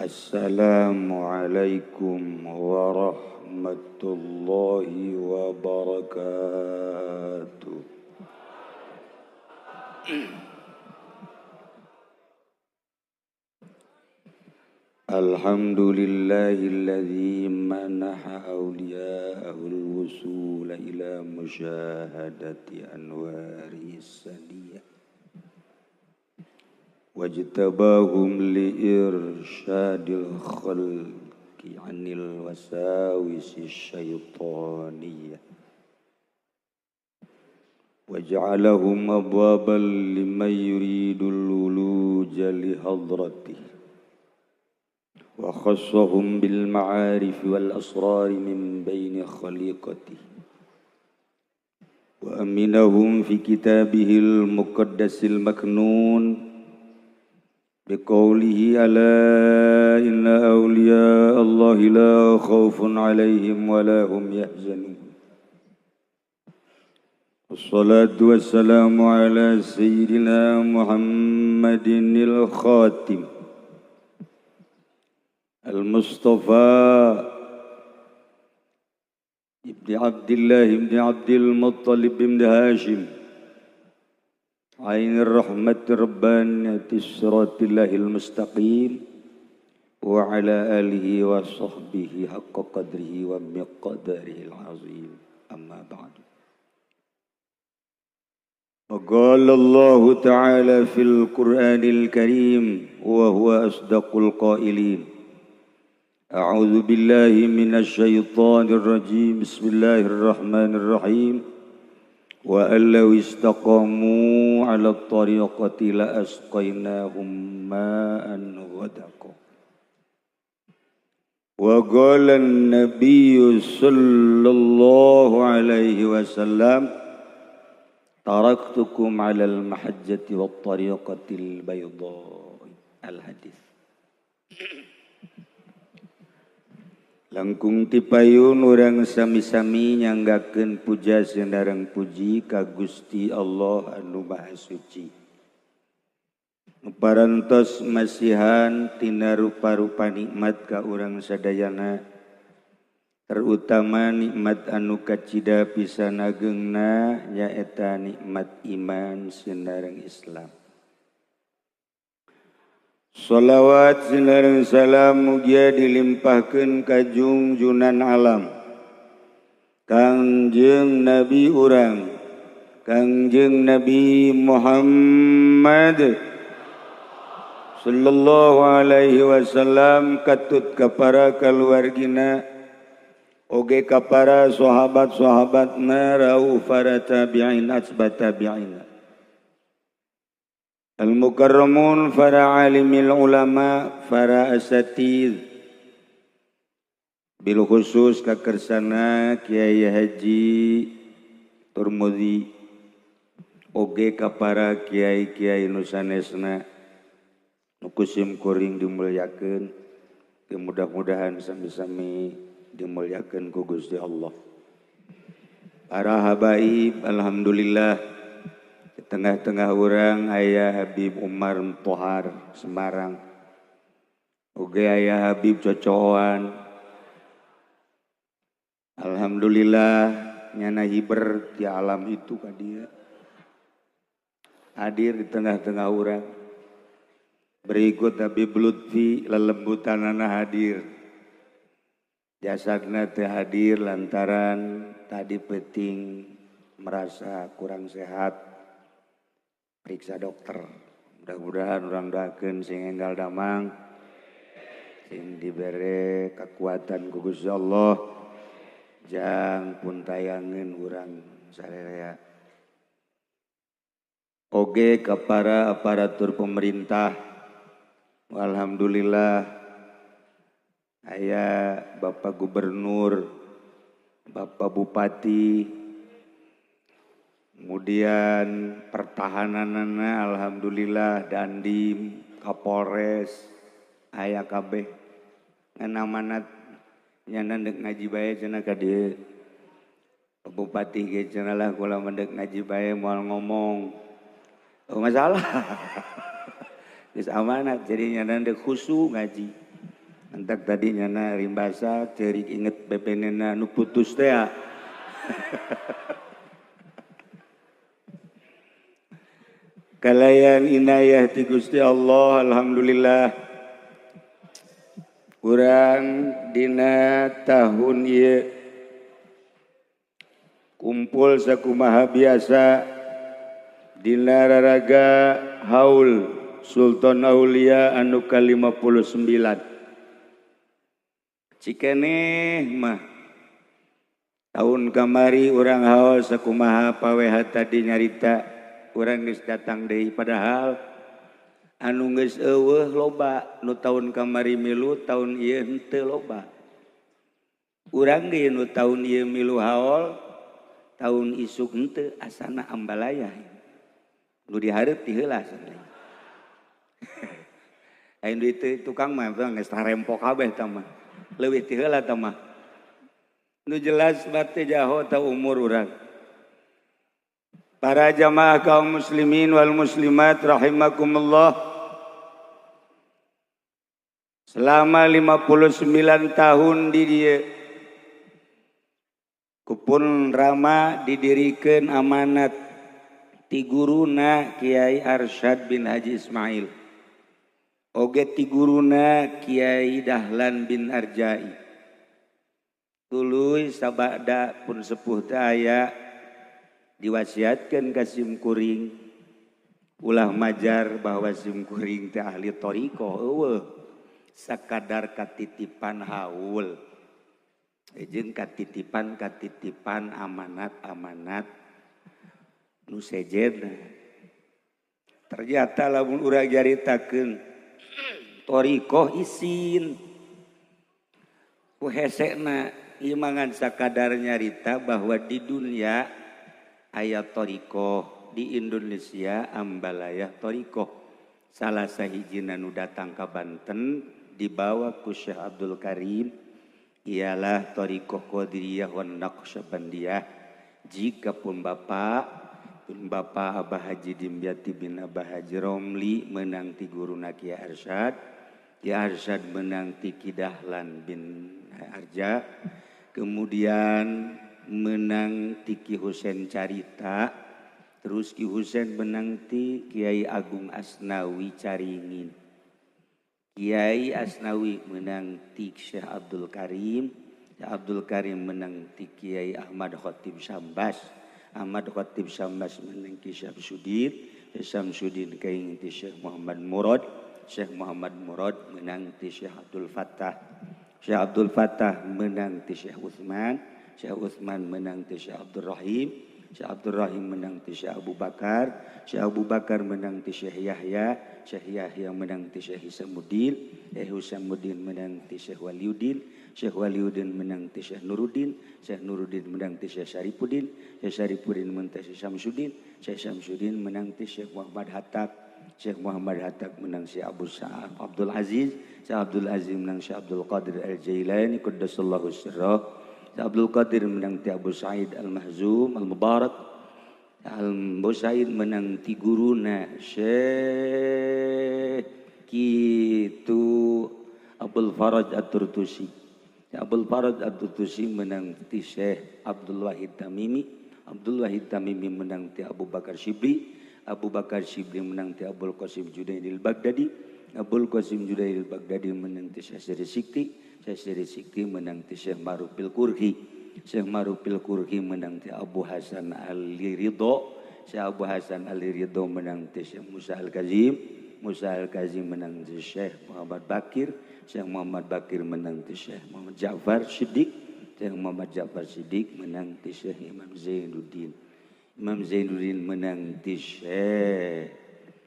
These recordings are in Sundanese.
Assalamualaikum warahmatullahi wabarakatuh. Alhamdulillahilladzi manaha awliya'ahu al-wusul ila musyahadati anwarihi saniyah wajtabahum liirsyadil khalqi 'anil wasawisi syaitaniyah waj'alahum abwaban liman yuridul wuluja li hadratihi wa khassahum bil ma'arif wal asrar min baini khaliqatihi wa aminahum fi kitabihil muqaddasil maknun biqaulihi ala inna awliya Allahi la khaufun alaihim wa la hum yahzanun. Wassalatu wassalamu ala sayyidina Muhammadinil khatim Al-Mustafa Ibni Abdillah Ibni Abdil Muttalib Ibni Hashim Ainir Rahmat Rabbaniyati Siratilahil Mustaqim wa ala alihi wa sahbihi haqqa qadrihi wa miqdarihil azim. Amma ba'du. وقال الله تعالى في القرآن الكريم وهو أصدق القائلين أعوذ بالله من الشيطان الرجيم بسم الله الرحمن الرحيم وأن لو استقاموا على الطريقة لأسقيناهم ماء غدقا. وقال النبي صلى الله عليه وسلم تركتكم على المحجة والطريقة البيضاء. الحديث. Langkung tipayun urang sami-sami nyanggakeun puja sinareng puji ka Gusti Allah anu Maha Suci. Parantos masihan tina rupa-rupa nikmat ka urang sadayana, terutama nikmat anu kacida pisan agengna nyaeta nikmat iman sinareng Islam. Salawat sinareng salam mugia dilimpahkeun ka jungjunan alam Kangjeng Nabi urang Kangjeng Nabi Muhammad sallallahu alaihi wasallam katut ka para kaluargina oge ka para sahabat-sahabatna rauh para tabi'in atsba tabi'in al-mukarramun para alimil ulama para asatidz bil khusus kakersana Kiai Haji Turmudi oge ka para kiai-kiai nu sanesna nu kusim kuring dimuliakeun, mudah-mudahan sami-sami dimuliakeun ku Gusti Allah. Para habaib alhamdulillah di tengah-tengah orang ayah Habib Umar Tohar Semarang, oge ayah Habib Cocoan, alhamdulillah nyana hiber di alam itu ka dia hadir di tengah-tengah orang. Berikut Habib Lutfi lelembutanana hadir, jasadna teu hadir lantaran tadi peting merasa kurang sehat, periksa dokter. Mudah-mudahan orang doakeun sing enggal damang, sing dibere kekuatan ku Gusti Allah, jang pun tayangeun urang sararea. Oge ka para aparatur pemerintah, alhamdulillah aya Bapak Gubernur, Bapak Bupati, kemudian pertahananana alhamdulillah Dandim, Kapolres, aya kabeh ngan amanat nyana deuk ngaji bae cenah ka dieu. Bupati ge cenah lah kula mah deuk ngaji bae moal ngomong. Oh masalah. Geus amanat jadi nyana deuk khusyuk ngaji. Entak tadi nyana rimbasa ceurik inget bebenena nu putus teh. Kalayan inayah ti Gusti Allah, alhamdulillah. Urang dina tahun ieu kumpul sakumaha biasa dina raraga haul Sultan Aulia anu ka-59. Cikeneh mah tahun kamari urang haul sakumaha paweha tadi nyarita urang geus datang deui padahal anu geus eueuh loba nu tahun kamari milu tahun ieu henteu loba. Urang ge nu tahun ieu milu haul tahun isuk henteu asana ambalaya. Nu dihareup ti heula asana. Ayeuna duit tukang mah geus tarempok kabeh tah mah. Leuwih ti heula tah mah. Nu jelas bate jaho ta umur urang. Para jamaah kaum muslimin wal muslimat rahimakumullah. Selama 59 tahun di dieu kupun Rama didirikeun amanat ti guruna Kiai Arsyad bin Haji Ismail. Oge ti guruna Kiai Dahlan bin Arjai. Tuluy sabada pun sepuh teh aya diwasiatkeun ka simkuring ulah majar bahwa simkuring teh ahli thariqah eueuh sakadar katitipan haul jeung katitipan-katitipan amanat-amanat nu sejenna. Ternyata lamun urang jaritakeun thariqah isin ku hesena ieu mangan sakadar nyarita bahwa di dunia aya thariqah, di Indonesia ambalayah thariqah. Salah sahijina nu datang ka Banten dibawa ku Syekh Abdul Karim ialah thariqah Qadiriyah wan Naqsyabandiyah. Jika pun bapak Abah Haji Dimyati bin Abah Haji Romli menang ti guruna Kiai Arsyad, Kiai Arsyad menang ti Ki Dahlan bin Arja, kemudian menang ti Ki Husein Carita, terus Ki Husein menang ti Kiai Agung Asnawi Caringin. Kiai Asnawi menang ti Syekh Abdul Karim, Syekh Abdul Karim menang ti Kiai Ahmad Khatib Sambas, Ahmad Khatib Sambas menang ti Syamsuddin, Syekh Syamsuddin kaing ti Syekh Muhammad Murad, Syekh Muhammad Murad menang ti Syekh Abdul Fattah, Syekh Abdul Fattah menang ti Syekh Utsman, Syekh Utsman menang ti Syekh Abdul Rahim, Syekh Abdul Rahim menang ti Syekh Abu Bakar, Syekh Abu Bakar menang ti Syekh Yahya, Syekh Yahya menang ti Syekh Hisamuddin, Syekh Hisamuddin menang ti Syekh Waliuddin, Syekh Waliuddin menang ti Syekh Nuruddin, Syekh Nuruddin menang ti Syekh Syarifuddin, Syekh Syarifuddin menang ti Syekh Syamsuddin, Syekh Syamsuddin menang ti Syekh Muhammad Hattab, Syekh Muhammad Hattab menang Syekh Abu Sa'ad Abdul Aziz, Syekh Abdul Aziz menang Syekh Abdul Qadir Al-Jailani qaddasallahu sirrah, Syekh Abdul Qadir menang ti Abu Sa'id Al-Mahzum Al-Mubarak, Abu Sa'id menang ti guruna Syekh kitu Abdul Faraj At-Turtusi, Abdul Faraj At-Turtusi menang ti Syekh Abdul Wahid Tamimi, Abdul Wahid Tamimi menang ti Abu Bakar Shibli, Abu Bakar Shibli menang ti Abul Qasim Junaidil Baghdadi, Abul Qasim Junaidil Baghdadi menang ti Syekh Siri Sikti, Syekh Siri Sikti menang ti Syekh Ma'ruf Bil-Qurhi, Syekh Ma'ruf Bil-Qurhi menang ti Abu Hasan Ali Ridho, Syekh Abu Hasan Ali Ridho menang ti Syekh Musa Al-Kazim, Musa Al-Kazim menang ti Syekh Muhammad Bakir, Syekh Muhammad Bakir menang ti Syekh Muhammad Ja'far Siddiq, Syekh Muhammad Ja'far Siddiq menang ti Syekh Imam Zainuddin, Imam Zainuddin menang ti Syekh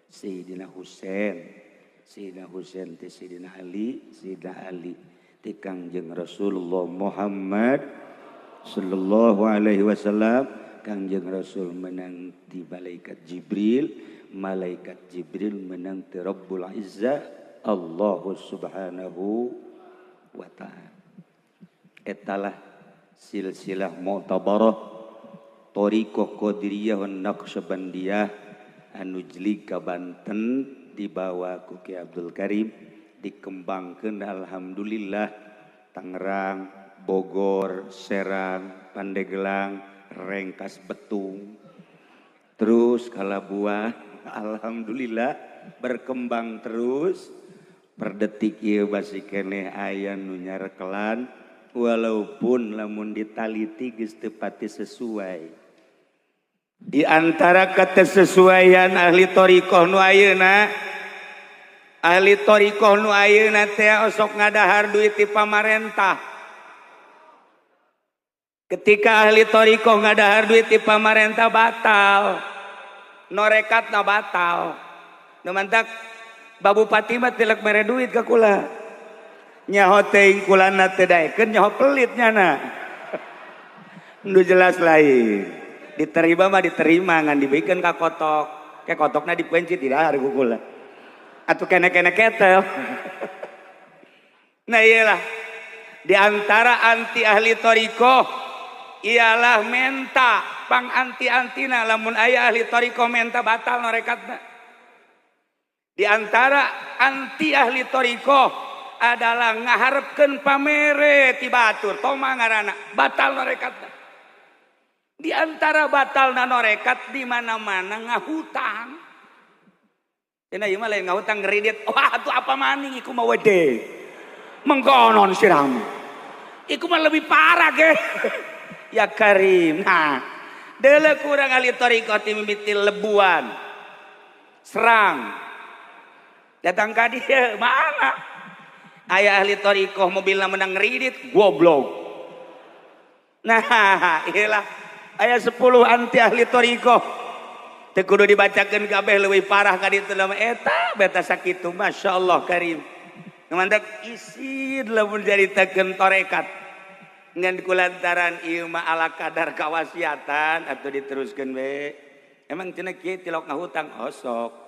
Sayyidina Husain, Sayyidina Husain ti Sayyidina Ali, Sayyidina Ali ti Kangjeng Rasulullah Muhammad sallallahu alaihi wasallam. Kangjeng Rasul menang ti malaikat Jibril, malaikat Jibril menang ti Rabbul Izzah Allah Subhanahu wa ta'ala. Etalah silsilah mu'tabarah thariqah Qadiriyah wan Naqsyabandiyah anu jlig ka Banten dibawa ku Ki Abdul Karim, Dikembangkeun alhamdulillah Tangerang, Bogor, Serang, Pandeglang, Rengkas Betung. Terus Kalabuan, alhamdulillah berkembang terus. Per detik ieu masih keneh aya nu nyarekelan walaupun lamun ditaliti geus teu pati sesuai. Di antara ketesesuaian ahli thoriqoh nu ayeuna, ahli thoriqoh nu ayeuna teh osok ngadahar duit ti pamarentah. Ketika ahli thoriqoh ngadahar duit ti pamarentah batal. Norekatna batal. Nu mantak Bupati mah tilek mere duit ka kula. Nyaho teuing kulana teu daekeun nyaho pelit nyana. Nu jelas lain. Diterima mah diterima ngan dibikeun ka kotok. Ke kotokna dipencit didahar ku kula. Atuh kene-kene ketel. Nah iyalah. Di antara anti ahli thoriqoh ialah menta pang anti-antina lamun aya ahli thoriqoh menta batal norekatna. Di antara anti ahli thoriqoh adalah ngaharepkeun pamere ti batur toma ngaranna batal norekatna. Di antara batalna norekat di mana-mana ngahutang. Cenah ieu mah lain ngahutang ngredit. Wah atuh apa maning iku mah wede. Mengkonon siramu. Iku mah lebih parah ge. Ya Karim. Nah, deuleu kurang ahli thoriqoh ti mimiti lebuan. Serang. Datang ka dieu, mana? Aya ahli thoriqoh mobilna menang ngredit, goblok. Nah, iyalah aya 10 anti ahli thoriqoh. Teu kudu dibacakeun kabeh leuwih parah ka ditu mah eta beta sakitu masyaallah Karim. Mantak isin lamun caritakeun tarekat. Ngan kulantaran ieu mah ala kadar kawasiatan atuh diteruskeun we. Emang cenah kieu tilok ngahutang osok.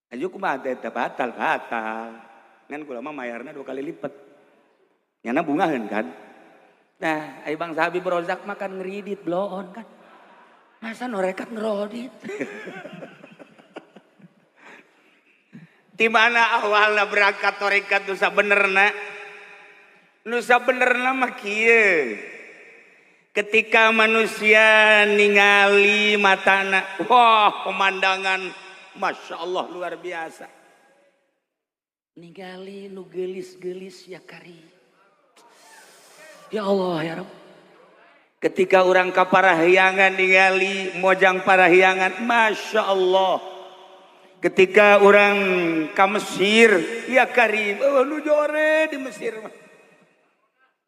Aju kumaha teh batal batal. Ngan kula mah mayarna 2 kali lipat. Nyana bungaheun kan. Nah, ai Bang Habib Rozak makan ngeridit bloon kan. Masa norekat ngerodit. Di mana awalna berangkat torekat nu sabenerna? Nu sabenerna mah kieu. Ketika manusia ningali matana, wah pemandangan Masya Allah luar biasa. Ningali nu geulis-geulis ya kari. Ya Allah ya Rabb. Ketika orang ka parahyangan ningali mojang parahyangan, Masya Allah. Ketika orang ka Mesir, ya Karim, oh, nu jore di Mesir mah.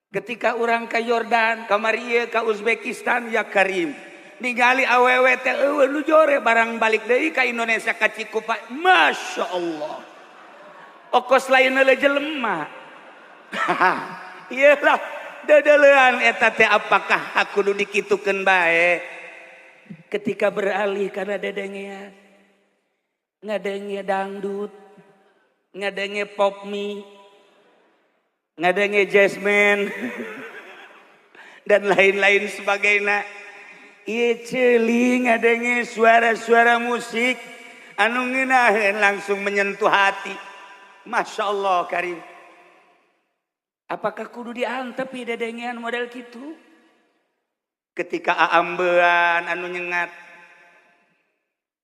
Ketika orang ka Yordan, ka Maria, ka Uzbekistan, ya Karim. Ningali awewe teh eueuh nu jore barang balik deui ka Indonesia ka Cikupa, Masya Allah. Okos lain leuleuh jelema. Iyalah dedelean eta teh apakah aku nu dikitukeun bae. Ketika beralih kana dedengean, ngadenge dangdut, ngadenge pop mie, ngadenge jazzman dan lain-lain sebagainya. Ieu ceuli ngadenge suara-suara musik anu ngeunaheun langsung menyentuh hati. Masya Allah Karim. Apakah kudu diantep dedengean model kitu? Ketika aambean anu nyengat,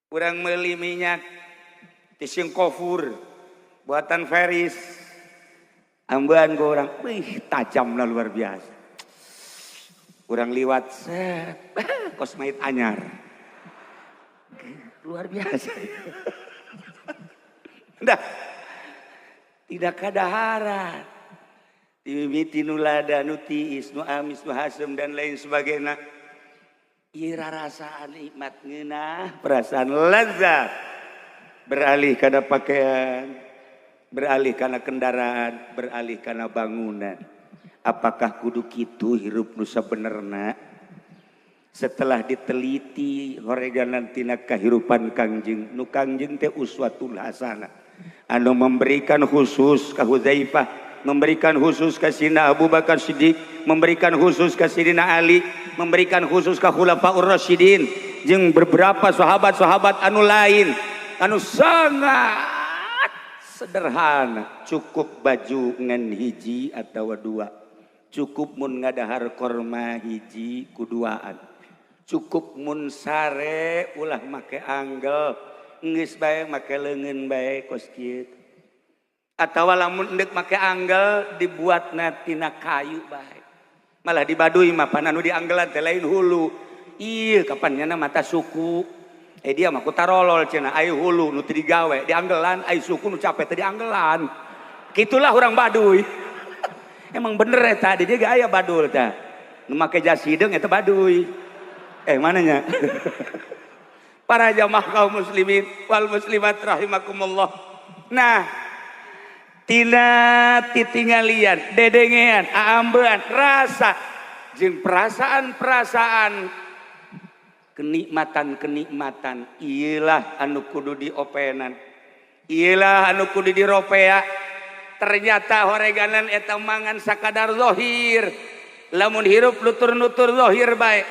urang meuli minyak tising kofur buatan Feris, ambean ku urang, wih tajamna luar biasa. Urang liwat set, kos mait anyar, luar biasa. Dah, tidak kadaharan. Dimimiti nu lada, nu tiis, nu amis, nu hasem dan lain sebagainya. Ieu rarasaan nikmat ngeunah, perasaan lezat. Beralih kana pakaian, beralih kana kendaraan, beralih kana bangunan. Apakah kudu kitu hirup nu sabenerna? Setelah diteliti horeganan tina kahirupan Kangjeng, nu Kangjeng teh uswatul hasanah. Anu memberikan khusus ka Huzaifah, memberikan khusus ke Sidina Abu Bakar Siddiq, memberikan khusus ke Sidina Ali, memberikan khusus ke Khulafaur Rasyidin, jeung beberapa sahabat-sahabat anu lain anu sangat Sederhana, cukup baju ngan hiji atau dua, cukup mun ngadahar korma hiji kuduaan, cukup mun sare ulah make anggel, geus bae make leungeun bae kos kieu. Atawa lamun endek make anggel dibuatna tina kayu bae. Malah di Baduy mah pan anu dianggelan teh lain hulu. Ieu kapan nyana mata suku. Dia mah ku tarolol cenah ai hulu nu teu digawe dianggelan, ai suku nu capek teh dianggelan. Kitulah urang Baduy. Emang bener eta di dieu ge aya badul teh. Nu make jas hideung eta Baduy. Mananya? Para jamaah kaum muslimin wal muslimat rahimakumullah. Nah, tina titingalian, dedengean, aambean, rasa jeung perasaan-perasaan kenikmatan-kenikmatan iyalah anu kudu diopenan, iyalah anu kudu diropea. Ternyata horeganan eta mangan sakadar zahir, lamun hirup nutur-nutur zahir bae,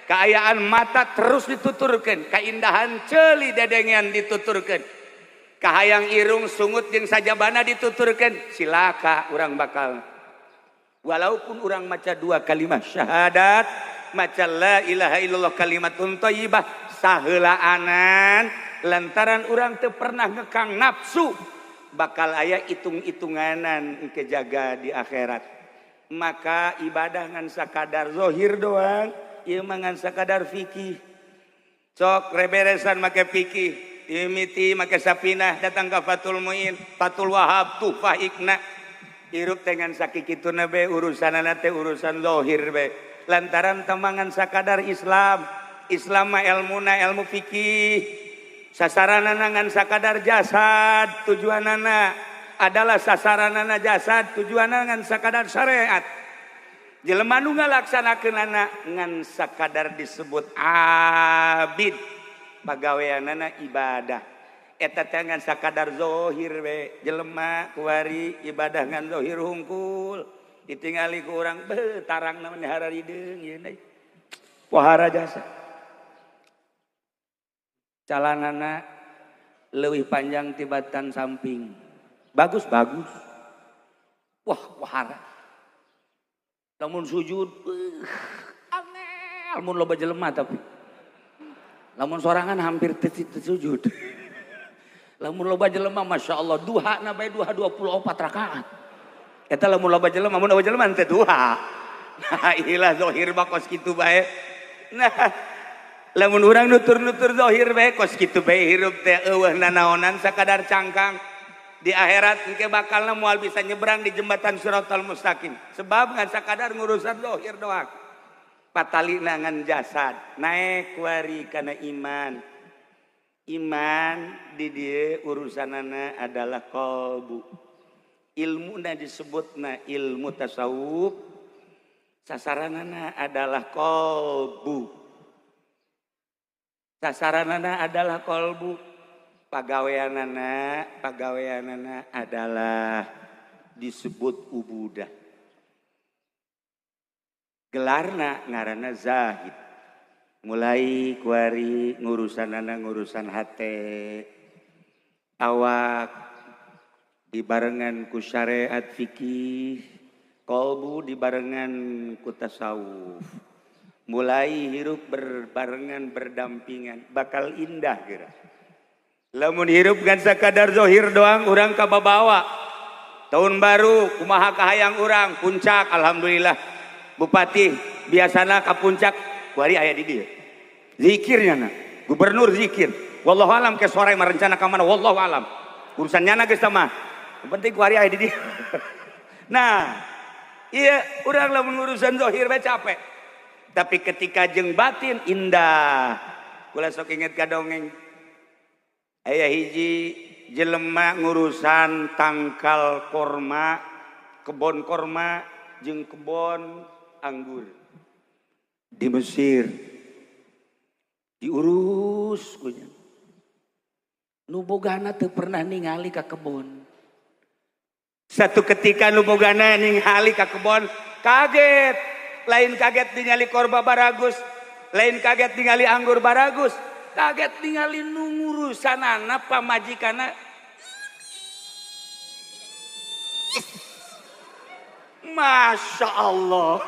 kaayaan mata terus dituturkeun, kaindahan ceuli dedengean dituturkeun, kahayang irung sungut jeung sajabana dituturkeun, silaka urang bakal. Walaupun urang maca dua kalimat syahadat, maca la ilaha illallah kalimatun thayyibah saheulaanan, lantaran urang teu pernah ngekang nafsu, bakal aya hitung-hitunganan engke jaga di akhirat. Maka ibadah ngan sakadar zahir doang, ieu mah ngan sakadar fikih. Sok reberesan make fikih, dimimiti make sapinah, datang ka Fathul Muin, Fathul Wahab, Tuhfah Ikna. Hirup teh ngan sakikituna be, urusanana teh urusan zahir be. Lantaran temangan sakadar Islam, Islam mah elmuna ilmu fikih, sasaranana ngan sakadar jasad, tujuanana adalah sasaranana jasad, tujuanana ngan sakadar syariat. Jelema nu ngalaksanakeunana ngan sakadar disebut abid, pagaweanana ibadah. Eta teh ngan sakadar zahir we, jelema kuari ibadah ngan zahir hungkul. Ditingali ku urang beuh tarang namanya hararideung ieu deui. Pohara jasa. Calanana leuwih panjang tibatan samping. Bagus bagus. Wah, pohara. Lamun sujud angel mun loba jelema tapi. Lamun sorangan hampir teu sujud. Lamun loba jelema masya Allah duha na bae duha 24 rakaat. Eta lamun loba jelema, mun loba jelema teh duha. Nah, ilah zahir mah kos kitu bae. Nah, lamun urang nutur-nutur zahir bae kos kitu bae hirup teh eueuh nanaonan sakadar cangkang. Di akhirat engke bakalna moal bisa nyebrang di jembatan Siratal Mustaqim. Sebab ngan sakadar ngurusan zahir doang. Patalina ngan jasad, naek wari kana iman. Iman di dieu urusanana adalah qalbu. Ilmuna disebutna ilmu tasawuf, sasaranana adalah qalbu. Sasaranana adalah qalbu. Pagaweanana adalah disebut ubudah. Gelarna ngaranna zahid. Mulai kuari ngurusanana ngurusan hate, awak dibarengan ku syariat fikih, kolbu dibarengan ku tasawuf. Mulai hirup berbarengan berdampingan, bakal indah geura. Lamun hirup ngan sakadar zahir doang urang kababawa. Tahun baru kumaha kahayang urang puncak alhamdulillah. Bupati biasana ka puncak kuari aya di dieu. Zikirnya na, gubernur zikir. Wallahu alam ke sore mah rencana ka mana wallahu alam. Urusan nyana geus mah. Yang penting kuari aya di dieu. Nah, iya urang lamun urusan zahir bae capek. Tapi ketika jeung batin indah. Kula sok inget ka dongeng. Aya hiji jelema ngurusan tangkal korma, kebon korma jeung kebon anggur di Mesir. Diurus kunya. Nu bogana teu pernah ningali ka kebon. Satu ketika nu bogana ningali ka kebon, kaget. Lain kaget ningali korba baragus, lain kaget ningali anggur baragus, kaget ningali nu ngurusanana pamajikana Masya Allah.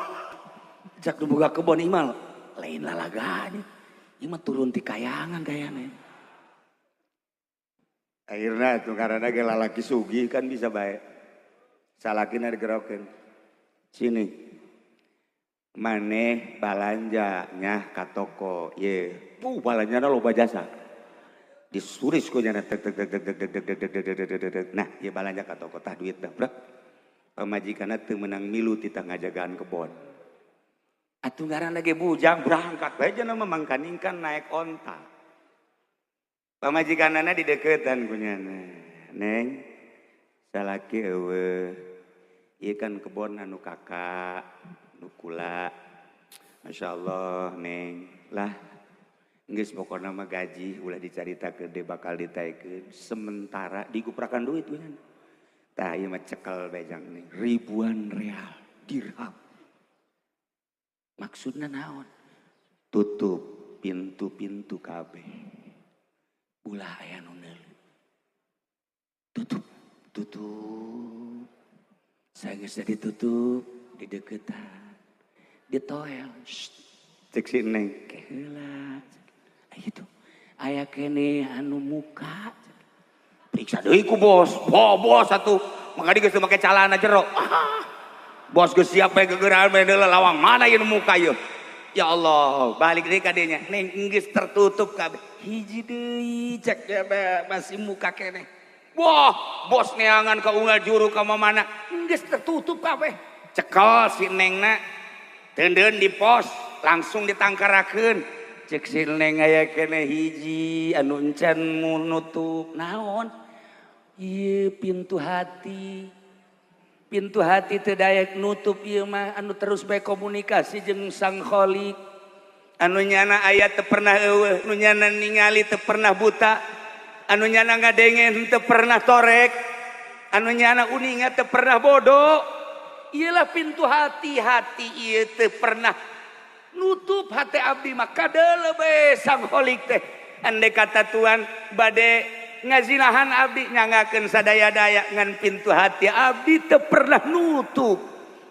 Cak nu boga kebon imal lain lalaganya. Ieu mah turun ti kayangan kayana. Akhirna tuh karena ge lalaki sugih kan bisa bae. Salakina digerokeun. Sini. Maneh balanja nyah ka toko. Ye, balanjana loba jasa. Disuris ku nyana tek tek tek tek tek tek tek tek tek tek. Nah, ieu balanja ka toko tah duit dah, bro. Pamajikanna teu meunang milu titah ngajagaan kebon. Atuh ngaranna ge bujang berangkat bae cenah mah mangkaningkan naik onta. Pamajikanana dideukeutan ku nyana. Neng, salaki eueuh. Ieu kan kebon anu kakak, nu kula. Masya Allah, Neng. Lah, geus pokona mah gaji ulah dicaritakeun deui bakal ditaekeun. Sementara diguprakan duit ku nyana. Tah ieu mah cekel bae jang Neng. Ribuan real, dirham. Maksudna naon? Tutup pintu-pintu kabeh. Ulah aya nu neuleuh. Tutup, tutup. Sageus ditutup, dideuketan. Ditoel. Cek si Neng, keheula. Itu aya keneh anu muka. Periksa deui ku bos. Bo, bos atuh. Maka geus teu make calana jero. Ah. Bos geus siap bae gegeran bae deuleu lawang mana ieu nu muka ieu. Ya Allah, balik deui ka dinya. Neng geus tertutup kabeh. Hiji deui cek masih muka keneh. Wah, bos neangan ka unggal juru ka mamana. Geus tertutup kabeh. Cekel si Nengna. Teundeun di pos, langsung ditangkarakeun. Cek si Neng aya keneh hiji anu encan nutup. Naon? Ieu pintu hati. Pintu hati teu daek nutup ieu mah anu terus bae komunikasi jeung Sang Khalik. Anu nyana aya teu pernah eueuh, nu nyana ningali teu pernah buta, anu nyana ngadenge teu pernah torek, anu nyana uninga teu pernah bodoh. Ieulah pintu hati, hati ieu teu pernah nutup hati abdi mah kadeuleu bae Sang Khalik teh. Andai kata Tuhan bade ngazinahan abdi nyangakeun sadaya-daya ngan pintu hati abdi teu pernah nutup.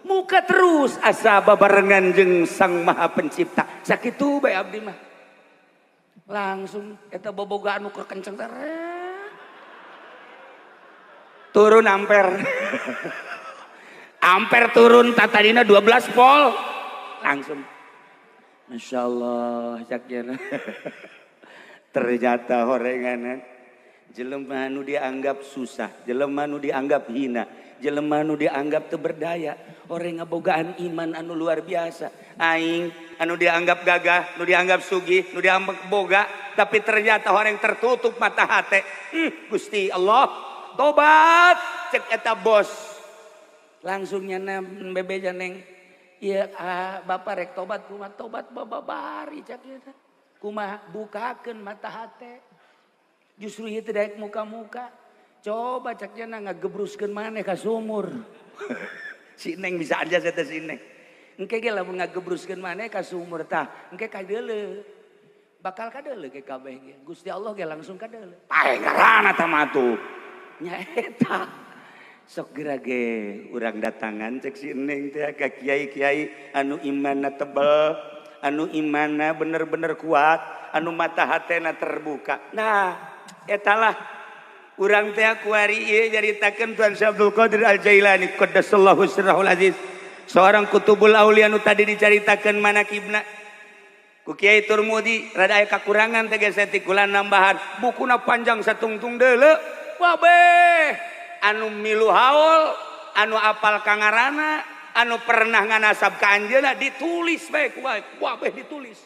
Muka terus asa babarengan jeung Sang Maha Pencipta. Sakitu bae abdi mah. Langsung eta boboga anu keur kenceng teh. Turun ampere. Ampere turun tatadina 12 volt. Langsung. Masya Allah cak jana. Ternyata horenganan jelema nu dianggap susah, jelema nu dianggap hina, jelema nu dianggap teu berdaya, orang ngabogaan iman anu luar biasa. Aing anu dianggap gagah, nu dianggap sugih, nu dianggap boga, tapi ternyata orang tertutup mata hate. Gusti Allah, tobat cek eta bos. Langsung nyana bebeja neng, ieu bapak rek tobat kumaha tobat bababari cek eta. Kumaha bukakeun mata hate. Justru ieu teh daek muka-muka. Coba cek jana ngagebruskeun maneh ka sumur. Si Neng bisa aja saya teh si Neng. Engke ge lamun ngagebruskeun maneh ka sumur tah, engke kadeuleu. Bakal kadeuleu ke kabeh ge. Gusti Allah ge langsung kadeuleu. Pae ngaranna tah mah atuh. Nya eta. Sok geura ge urang datangan cek si Neng teh ka kiai-kiai anu imanna tebel, anu imanna bener-bener kuat, anu mata hatena terbuka. Nah, etalah urang teh kuari ieu nyaritakeun Tuan Syekh Abdul Qadir Al-Jailani qaddasallahu sirrahul aziz. Seorang kutubul aulia nu tadi dicaritakeun manakibna ku Kiai Turmudi rada aya kakurangan teh geus tikulan nambahan bukuna panjang satungtung deuleu. Wabeh anu milu haul, anu apal kangarana, anu pernah nganasab ka anjeunna ditulis bae ku bae, wabeh ditulis.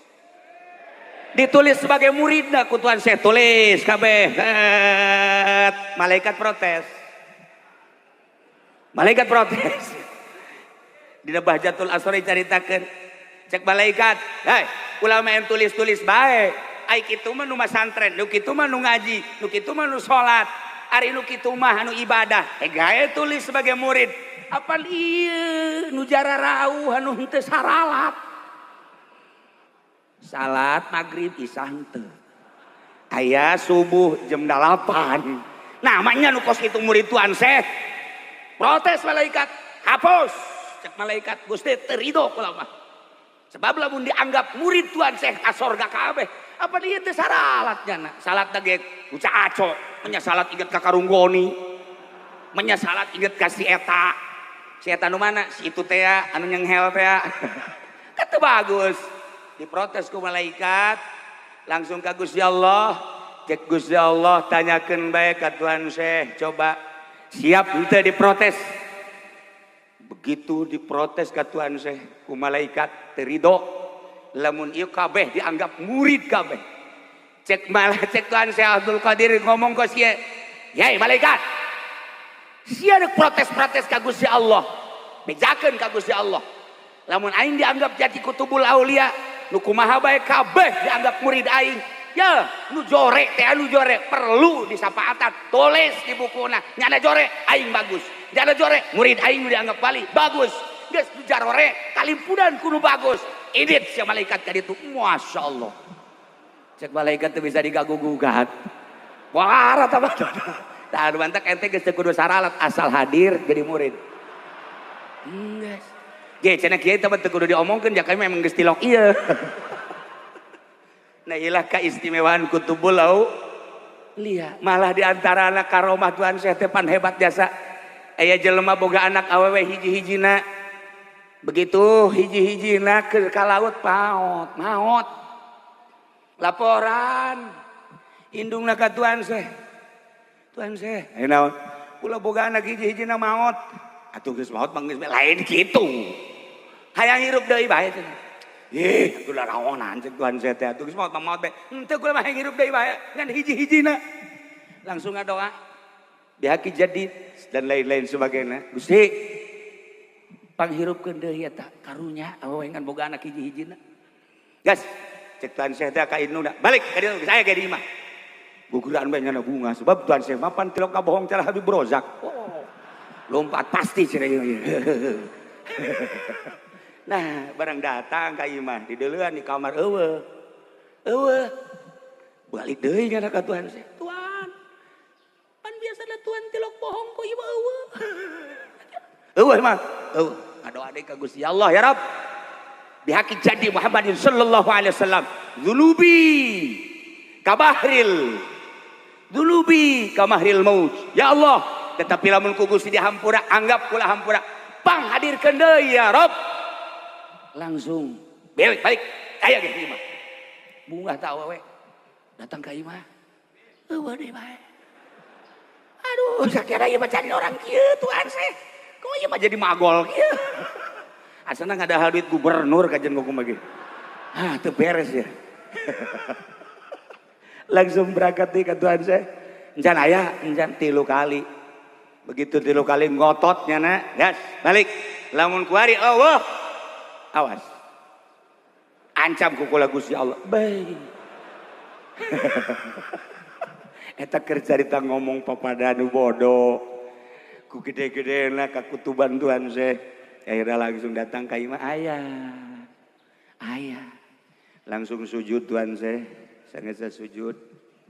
Ditulis sebagai muridna ku Tuan Syekh tulis kabeh. Malaikat protes. Malaikat protes. Dina Bahjatul Asri caritakeun cek malaikat, "Hei, ulama yang tulis-tulis bae. Ai kitu mah nu masantren, nu kitu mah nu ngaji, nu kitu mah nu salat, ari nu kitu mah anu ibadah." Gae tulis sebagai murid. Apal ieu nu jararauh anu henteu saralat. Salat maghrib isya henteu. Aya subuh jam 8. Namanya nu kos kitu murid Tuan Syekh. Protes malaikat, hapus. Cek malaikat Gusti teu ridho kula mah. Sebab lamun dianggap murid Tuan Syekh ka sorga kabeh. Apa dia teh saralat nyana? Salat ge uca aco, nya salat inget ka karunggoni. Menya salat inget ka si eta. Si eta nu mana? Si itu teh anu nyenghel teh. Kan teu bagus. Diprotes ku malaikat, langsung ka Gusti Allah. Cek Gusti Allah tanyakeun bae ka Tuan Syekh, coba siap henteu diprotes. Begitu diprotes ka Tuan Syekh ku malaikat teu ridho. Lamun ieu kabeh dianggap murid kabeh. Cek malah cek Tuan Syekh Abdul Qadir ngomong ka sia, "Yai malaikat, sia rek protes-protes ka Gusti Allah. Bejakeun ka Gusti Allah. Lamun aing dianggap jadi kutubul aulia, nu kumaha bae kabeh dianggap murid aing. Ya, nu jore teh anu jore perlu disapaatan, tulis di bukuna. Nyana jore aing bagus. Nyana jore murid aing dianggap wali, bagus. Geus nu jarore kalimpunan kudu bagus. Idit sia malaikat ka ditu. Masya Allah. Cek malaikat teu bisa digagu-gugat. Wah, rata mah. Tah anu mantak ente geus teu kudu saralat asal hadir jadi murid. Geus. Ge cenah kieu teh teu kudu diomongkeun ja kami memang geus tilok ieu. Nah ilah keistimewaan kutubul aulia. Malah di antara anak karomah Tuhan Syekh teh pan hebat jasa. Aya jelema boga anak awewe hiji-hijina. Begitu hiji-hijina ke ka laut paot, maot. Laporan indungna ka Tuhan Syekh. Tuhan Syekh, aya naon? Kula boga anak hiji-hijina maot. Atuh geus maot mah geus lain kitu. Hayang hirup deui bae cenah. Ih, kula raonan cek Tuhan Syekh teh atuh geus maot mah maot bae. Henteu kula mah hayang hirup deui bae ngan hiji-hijina. Langsung ngadoa. Bihaki jadi dan lain-lain sebagainya. Gusti panghirupkeun deui eta karunya awewe ngan boga anak hiji-hijina. Gas, cek Tuhan Syekh teh ka indungna, balik ka dieu saya ge di imah. Guguran bae nyana bunga sebab Tuhan Syekh mah pan tilok kabohong cara Habib Rozak. Oh, lompat pasti cenah ieu. Nah, barang datang ka imah dideuleuan di kamar eueuh. Eueuh. Balik deui nyana ka Tuhan Syekh. Tuhan, pan biasana Tuhan tilok bohong kok ieu eueuh. Eueuh mah. Eueuh. Ngadoa deui ka Gusti Allah ya Rabb. Bihaqi jadi Muhammadin sallallahu alaihi wasallam. Dzulubi kabahril. Dzulubi kamahril maut. Ya Allah, tetapi lamun ku Gusti dihampura, anggap kula hampura. Panghadirkeun deui ya Rabb. Langsung balik balik aya ge imah. Bungah ta awewe. Datang ka imah. Eueuh deui bae. Aduh, sakira ieu mah cari orang kieu Tuhan Syekh. Kok ieu mah jadi magol kieu. Asana ngadahal duit gubernur kajian kumaha ge. Ah, teu beres ya. Langsung berangkat deui ka Tuhan Syekh. Encan aya, encan 3 kali. Begitu 3 kali ngotot nyana, gas, balik. Lamun kuari eueuh. Awas. Ancam ku kula Gusti Allah. Bae. Eta keur carita ngomong papada nu bodoh. Ku gede-gedena ka kutuban Tuhan Syekh. Akhirnya langsung datang ka imah ayah. Ayah. Langsung sujud Tuhan Syekh. Sanggeus sujud,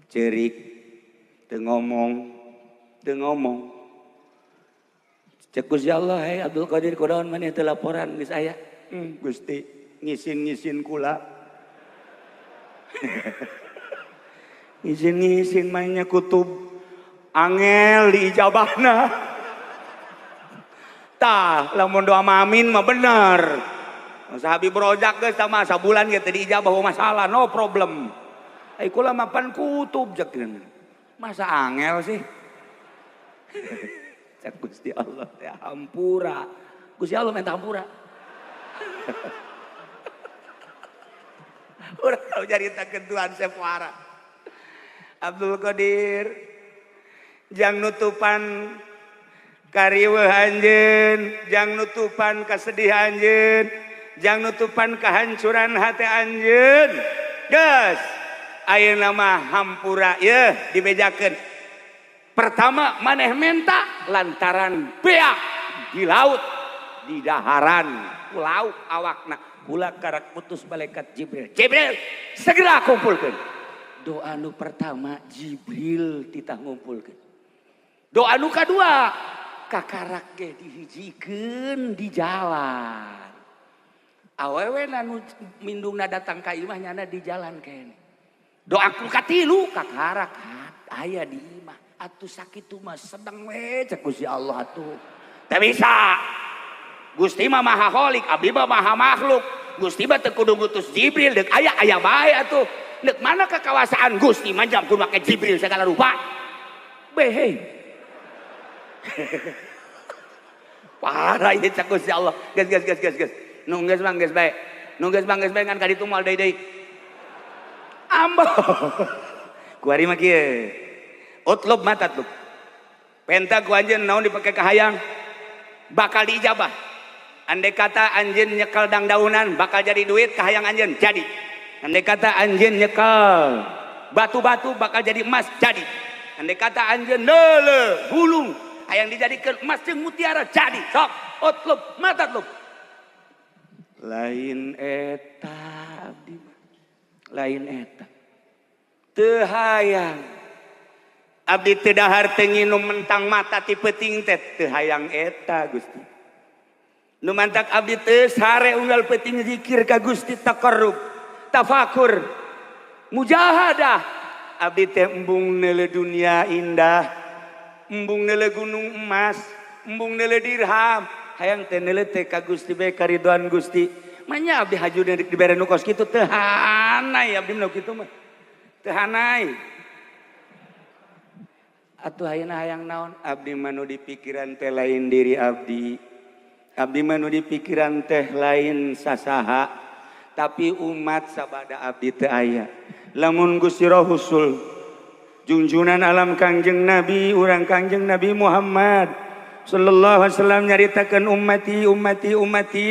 ceurik, teu ngomong, teu ngomong. Cek Gusti Allah, hei Abdul Qadir kunaon maneh teu laporan geus aya. Gusti ngisin-ngisin kula. Ngisin-ngisin mainnya kutub angel diijabahna. Tah, lamun doa mamin mah bener. Masa Habib Rozak geus sama sabulan ge teu diijabah masalah, no problem. Ai kula mah pan kutub cek. Masa angel sih? Cek Gusti Allah teh hampura. Gusti Allah minta hampura. Urang tahu caritakeun Tuhan Syekh Fuara. Abdul Qadir jang nutupan kariweuh anjeun, jang nutupan kasedihan anjeun, jang nutupan kehancuran hati anjeun. Geus, ayeuna mah hampura yeuh dibejakeun. Pertama maneh menta lantaran beak di laut di daharan pulau awakna kula karak putus malaikat Jibril. Jibril segera kumpulkeun. Doa nu pertama Jibril titah ngumpulkeun. Doa nu kadua Kakarak ge dihijikeun di jalan. Awewe nu mindungna datang ka imah nyana di jalan kene. Doaku katilu kakarak aya di imah. Atuh sakitu mah sedeng we cek Gusti Allah atuh. Teu bisa. Gusti mah maha kholik, abdi mah maha makhluk. Gusti mah teu kudu ngutus Jibril deuk aya aya bae atuh. Deuk mana kekawasaan Gusti mah jam kudu make Jibril segala rupa. Behe. Parah ieu cek Gusti Allah. Geus geus geus geus geus. Nu geus mah geus bae. Nu geus mah geus bae ngan ka ditu moal deui deui. Ambo. Kuari mah kieu. Utlub ma tatlub. Penta ku anjeun naon dipake kahayang bakal diijabah. Andai kata anjeun nyekel dangdaunan bakal jadi duit kahayang anjeun jadi. Andai kata anjeun nyekel batu-batu bakal jadi emas jadi. Andai kata anjeun neule gulung hayang dijadikeun emas jeung mutiara jadi. Sok utlub ma tatlub. Lain eta abdi mah. Lain eta. Teu hayang. Abdi teu dahar teu nginum mentang mata ti peuting teh teu hayang eta Gusti. Nu mantak abdi teu sare unggal peuting zikir ka Gusti taqarrub, tafakur, mujahadah. Abdi teh embung neuleuh dunia indah, embung neuleuh gunung emas, embung neuleuh dirham. Hayang teh neuleuh teh ka Gusti bae karidoan Gusti. Manya abdi haju dibere nu kos kitu teu hanai abdi mah kitu mah. Teu hanai. Atuh ayeuna hayang naon? Abdi mah nu dipikiran teh lain diri abdi. Abdi mah nu dipikiran teh lain sasaha, tapi umat sabada abdi teu aya. Lamun Gusti Rasul junjunan alam Kangjeng Nabi, urang Kangjeng Nabi Muhammad sallallahu alaihi wasallam nyaritakeun ummati ummati ummati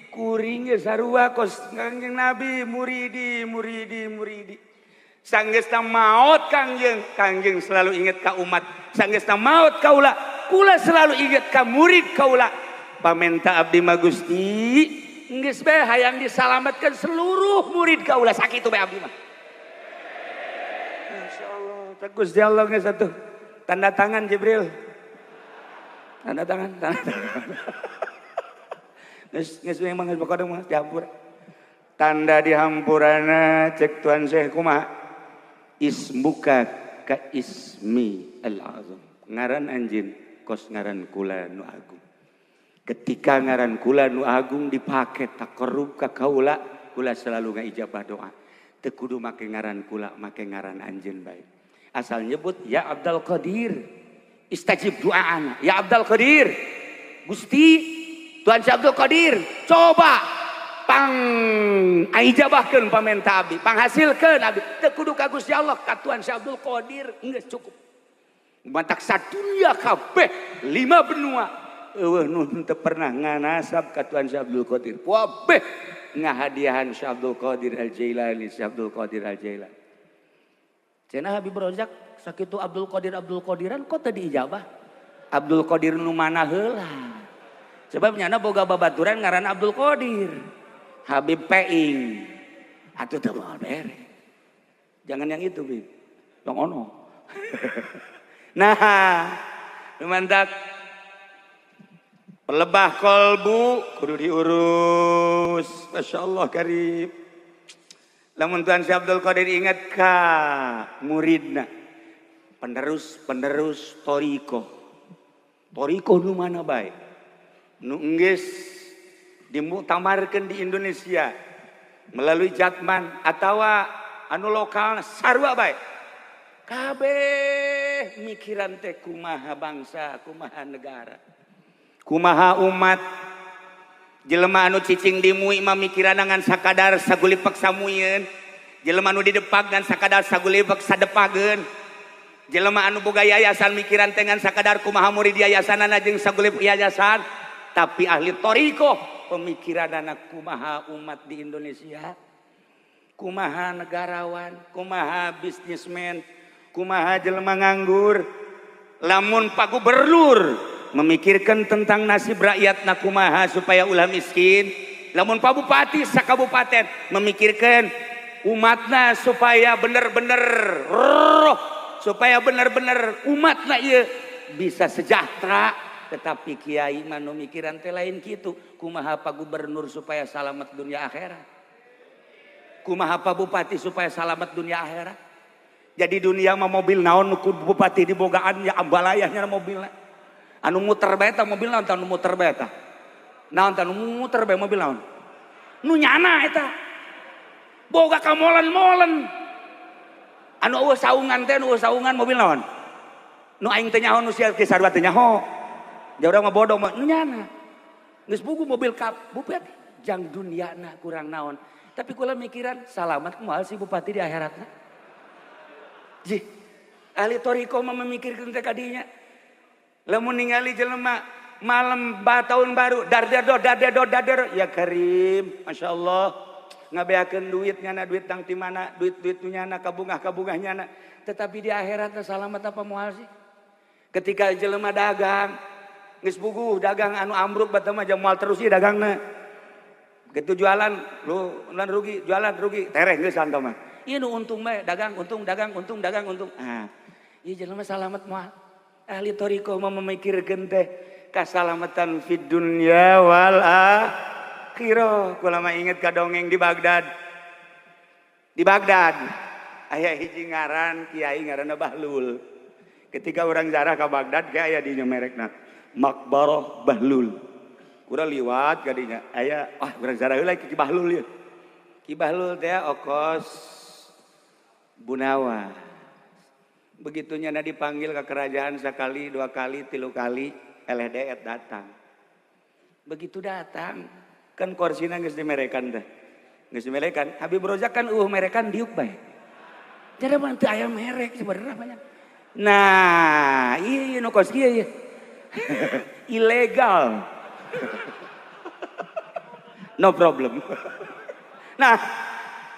kuring ge sarua kos Kangjeng Nabi muridi muridi muridi. Sanggeusna maot Kangjeng, Kangjeng selalu ingat ka umat. Sanggeusna maot kaula, kula selalu ingat ka murid kaula. Pamenta abdi mah Gusti, geus bae hayang disalametkeun seluruh murid kaula sakitu bae abdi mah. Masyaallah, teh Gusti Allah geus atuh. Tanda tangan Jibril. Tanda tangan, tanda tangan. Geus geus memang geus pokona mah dihampura. Tanda dihampurana cek Tuan Syekh kumaha? Ismuka ka ismi al-azam. Ngaran anjeun kos ngaran kula nu agung. Ketika ngaran kula nu agung dipake taqarrub ka kaula, kula selalu ngaijabah doa. Teu kudu make ngaran kula, make ngaran anjeun bae. Asal nyebut ya Abdul Qadir, istajib doaana. Ya Abdul Qadir, Gusti Tuan Syekh Abdul Qadir, coba pang aijabahkeun pamenta abdi, panghasilkeun abdi. Teu kudu ka Gusti Allah, ka Tuan Syekh Abdul Qadir geus cukup. Mantak sadunya kabeh 5 benua eueuh nu teu pernah nganasab ka Tuan Syekh Abdul Qadir. Kabeh ngahadiahan Syekh Abdul Qadir Al-Jailani, Syekh Abdul Qadir Al-Jailani. Cenah Habib Rozak sakitu Abdul Qadir Abdul Qadiran kok teu diijabah? Abdul Qadir nu mana heula? Sebab nyana boga babaturan ngaran Abdul Qadir. Habib Peing. Atuh teu moal bere. Jangan yang itu, Bib. Yang ono. Nah, lumantak pelebah kolbu kudu diurus. Masya Allah karib. Lamun Tuan Syekh Abdul Qadir ingat ka muridna, penerus-penerus toriko. Toriko nu mana bae? Nu enggeus dimuktamarkeun di Indonesia melalui Jatman atawa anu lokal sarua bae. Kabeh mikiran teh kumaha bangsa, kumaha negara, kumaha umat. Jelema anu cicing di MUI mah mikiran ngan sakadar sagulipek samuyeun. Jelema anu didepak ngan sakadar sagulipek sadepageun. Jelema anu boga yayasan mikiran teh ngan sakadar kumaha murid yayasanana jeung sagulip yayasan. Tapi ahli toriko pemikiranana kumaha umat di Indonesia, kumaha negarawan, kumaha bisnismen, kumaha jelema nganggur. Lamun Pak Gubernur memikirkan tentang nasib rakyat na kumaha supaya ulah miskin. Lamun Pak Bupati sakabupaten memikirkan umatna supaya bener-bener roh, supaya bener-bener umatna ieu bisa sejahtera. Tetapi kiai mah nu mikiran teh lain kitu. Kumaha Pak Gubernur supaya salamet dunia akhirat? Kumaha Pak Bupati supaya salamet dunia akhirat? Jadi dunia mah mobil naon nu ku bupati dibogaan ya ambalayahnya mobilna. Anu muter bae ta mobil naon tah nu muter bae tah? Naon tah nu muter bae mobil naon? Nu nyana eta. Boga kamolen-molen. Anu eueuh saungan teh nu eueuh saungan mobil naon? Nu aing teh nyaho nu sia ge sarua teh nyaho. Ja urang mah bodoh mah nu nyana. Geus pugu mobil kap bupati jang duniana kurang naon. Tapi kula mikiran salamat kumaha si bupati di akhiratna. Jih, ahli thoriqoh mah memikirkeun teh kadinya. Lamun ningali jelema malam tahun baru dardedo dardedo dardedo ya karim, masyaallah. Ngabeakeun duit nyana duit tang ti mana, duit-duit nu nyana kabungah-kabungah nyana. Tetapi di akhiratna salamat apa moal sih? Ketika jelema dagang geus puguh dagang anu ambruk batu mah moal terus ieu dagangna. Begitu jualan lu lan rugi, jualan rugi, tereh geus santo mah. Ieu nu untung bae, dagang untung, dagang untung, dagang untung. Ah, ieu jelema salamat moal. Ahli thoriqoh mah memikirkeun teh kasalamatan fid dunya wal akhirah. Kula mah inget ka dongeng di Baghdad. Di Baghdad aya hiji ngaran kiai ngaranna Bahlul. Ketika urang jarah ka Baghdad ge aya di merekna Makbarah Bahlul. Urang liwat ka dinya aya ah urang jarah heula ki Bahlul ieu. Ki Bahlul teh okos Bunawa. Begitu nyana dipanggil ke kerajaan sekali, dua kali, tilu kali, eleh deet datang. Begitu datang, kan korsina geus dimerekan teh. Geus dimerekan, Habib Rozak kan eueuh merekan diuk bae. Jadi mah teu aya merek sebenarnya banyak. Nah, ieu nu kos kieu ieu. Ilegal. No problem. Nah,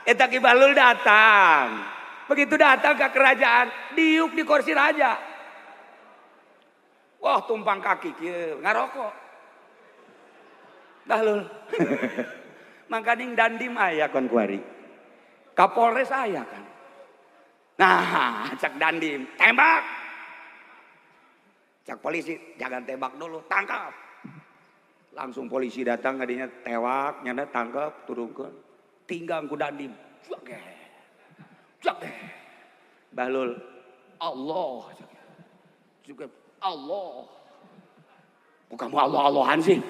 eta Ki Bahlul datang. Begitu datang ke kerajaan, diuk di kursi raja. Wah, tumpang kaki kieu, ngarokok. Bahlul. Mangkaning dandim aya kon kuari. Kapolres aya kan. Nah, cak dandim, tembak. Cak polisi, jangan tembak dulu, tangkap. Langsung polisi datang kadinya tewak, nyana tangkap, turunkeun. Tinggang ku dandim. Cak. Cak. Bahlul, Allah. Juga Allah. Kok kamu Allah-Allahan sih?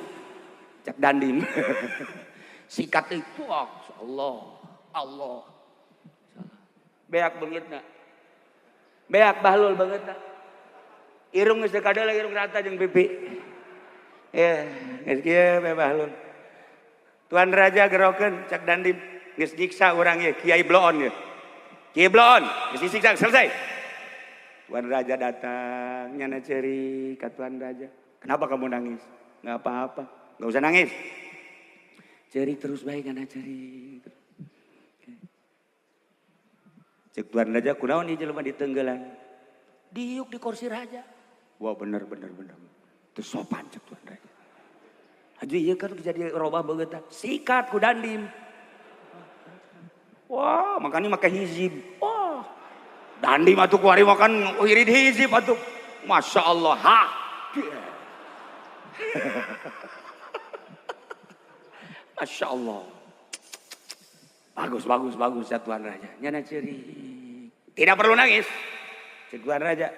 Cak dandim. Sikat itu Allah, Allah. Beak beungeutna. Beak Bahlul beungeutna. Irung geus teu kadeuleung irung rata jeung pipi. Eh, geus kieu bae Bahlul. Tuan Raja gerokeun cak dandim geus nyiksa urang ieu Kiai Bloon ieu. Kiai Bloon geus disiksa selesai. Tuan Raja datang nyana ceri ka Tuan Raja. Kenapa kamu nangis? Enggak apa-apa. Enggak usah nangis. Ceri terus bae nyana ceri. Cek Tuan Raja kunaon ieu jelema ditenggelan? Diuk di kursi raja. Wah bener bener bener. Teu sopan cek Tuan Raja. Haji ieu kan jadi robah beungeutna. Sikat ku dandim. Wah, makanya make hizib. Wah. Dandim atuh kuari makan wirid hizib atuh. Masya Allah. Ha. Masya Allah. Bagus, bagus, bagus ya Tuan Raja. Nyana ceri. Tidak perlu nangis. Cek Tuan Raja.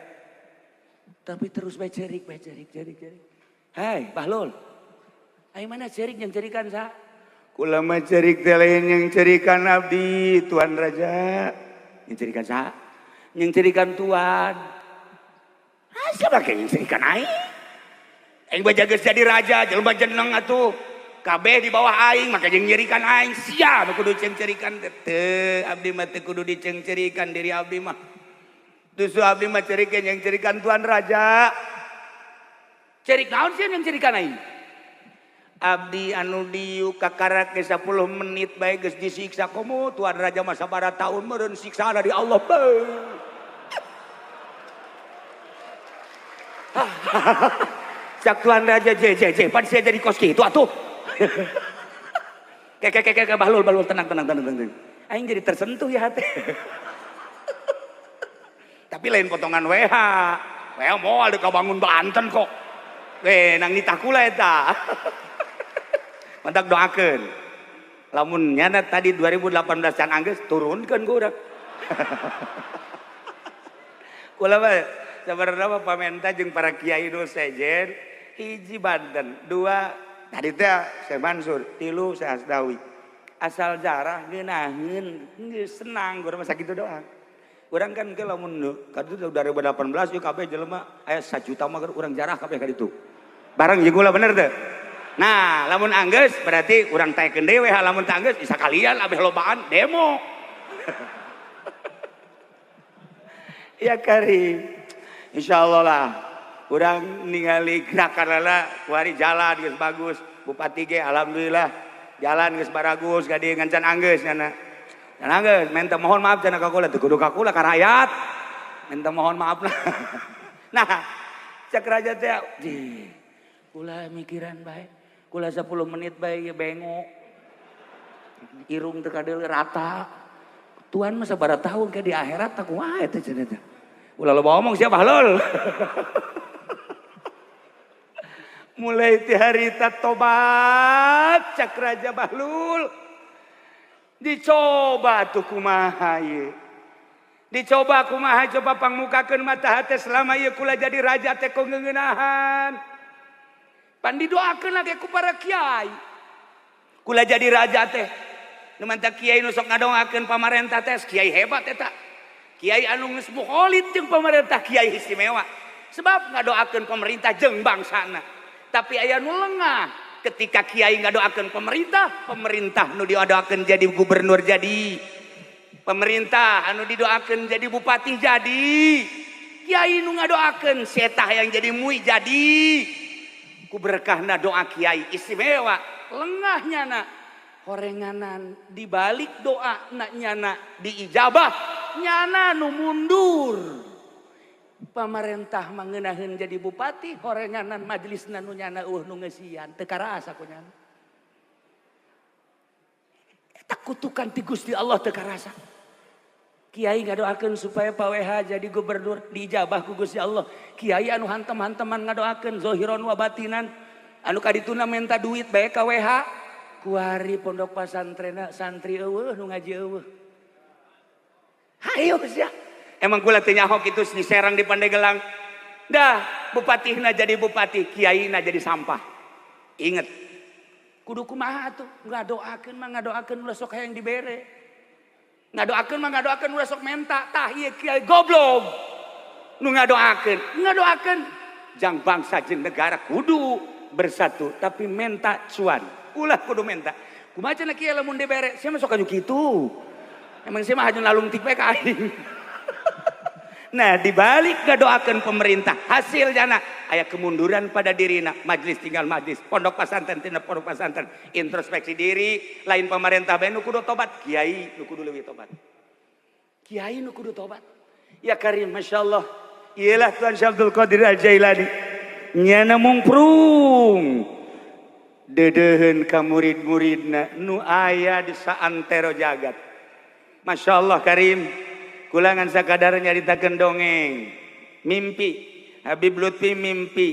Tapi terus bae cerik, bae cerik, cerik, cerik. Hei, Bahlul. Ayo mana cerik yang cerikan sa? Kula mah cerik teh lain yang cerikan abdi Tuan Raja. Yang cerikan sa? Yang cerikan Tuan. Ah, siapa yang cerikan aing? Aing bae geus jadi raja, jelema jeneng atuh. Kabeh di bawah aing maka jeung nyerikan aing. Sia nu kudu cengcerikan teh. Abdi mah teu kudu dicengcerikan diri abdi mah. Justru abdi mah cerikeun yang cerikan Tuan Raja. Cerik naon sih yang cerikan aing? Abdi anu diuk kakarak ge 10 menit bae geus disiksa komo Tuan Raja mah sabaraha taun meureun siksa dari Allah bae. Cak Tuan Raja je pan sia jadi kos kitu atuh. Kek Bahlul Bahlul tenang tenang tenang tenang. Aing jadi tersentuh ya hati. Tapi lain potongan WH. WH moal deka bangun Banten kok. We nang nitah kula eta. Mantak doakeun. Lamun nyana tadi 2018 can anggeus turunkeun ku urang. Kula mah sabarna mah pamenta jeung para kiai nu sejen hiji Banten, dua tadi teh Syekh Mansur, tilu Syekh Asdawi. Asal jarah ngeunaheun geus senang urang mah sakitu doang. Urang kan ke lamun kaditu 2018 ieu kabeh jelema aya 1 juta mah urang jarah kabeh kaditu. Bareng jeung kula bener teu? Nah, lamun anggeus berarti urang taekeun dewe, lamun teu anggeus bisa kalian abeh lobaan demo. Ya karim. Insyaallah lah. Urang ningali gerakan kuari jalan geus bagus. Bupati ge alhamdulillah jalan geus baragus ka dieu ngan can anggeus nyana. Can anggeus minta mohon maaf cenah ka kula teu kudu ka kula ka rakyat. Minta mohon maaf lah. Nah, cek raja teh di kula mikiran bae. Kula 10 menit bae ieu bengok. Irung teu kadeuleu rata. Tuhan mah sabaraha tahun ke di akhirat tak kumaha eta cenah teh. Ulah loba omong siapa halul. Mulai ti harita tobat cak Raja Bahlul. Dicoba tuh kumaha ieu. Dicoba kumaha coba pangmukakeun mata hate selama ieu kula jadi raja teh ku ngeunahan. Pan didoakeun lagi ku para kiai. Kula jadi raja teh. Nu mantap kiai nu sok ngadoakeun pamarentah teh kiai hebat eta. Kiai anu geus mukholid jeung pamarentah kiai istimewa. Sebab ngadoakeun pemerintah jeung bangsana. Tapi aya nu lengah ketika kiai ngadoakeun pemerintah, pemerintah nu didoakeun jadi gubernur jadi. Pemerintah anu didoakeun jadi bupati jadi. Kiai nu ngadoakeun setah yang jadi mui jadi. Ku berkahna doa kiai istimewa. Lengahnya na horenganan dibalik doa nak nyana diijabah nyana nu mundur. Pamarentah mangenaheun jadi bupati horenganan majelisna nu nyana eueuh nu ngeusian teu karasa ku nyana. Eta kutukan ti Gusti Allah teu karasa. Kiai ngadoakeun supaya Pak WH jadi gubernur diijabah ku Gusti Allah. Kiai anu hantem-hanteman ngadoakeun zohiron wa batinan anu kadituna menta duit bae ka WH. Kuari pondok pasantren santri eueuh nu ngaji eueuh. Hayo sia. Emang kula teu nyaho kitu di Serang di Pandegelang. Dah bupatihna jadi bupati, kiaina jadi sampah. Ingat. Kudu kumaha atuh? Ngadoakeun mah ngadoakeun ulah sok hayang dibere. Ngadoakeun mah ngadoakeun ulah sok menta. Tah ieu kiai goblok. Nu ngadoakeun, ngadoakeun jang bangsa jeung negara kudu bersatu, tapi menta cuan. Ulah kudu menta. Kumaha cenah kieu lamun dibere? Sia mah sok anu kitu. Emang sia mah haju nalungtik bae ka aing. Nah, dibalik ngadoakeun pemerintah, hasil jana aya kemunduran pada dirina, majelis tinggal majelis, pondok pesantren tina pondok pesantren, introspeksi diri, lain pemerintah bae nu kudu tobat, kiai nu kudu leuwih tobat. Kiai nu kudu tobat. Ya karim, masyaallah. Iyalah Tuan Syekh Abdul Qadir Al-Jailani. Nyana mungprung. Dedeuheun ka murid-muridna nu aya di saantero jagat. Masya Allah karim, kulangan sakadar nyaritakeun dongeng. Mimpi Habib Lutfi mimpi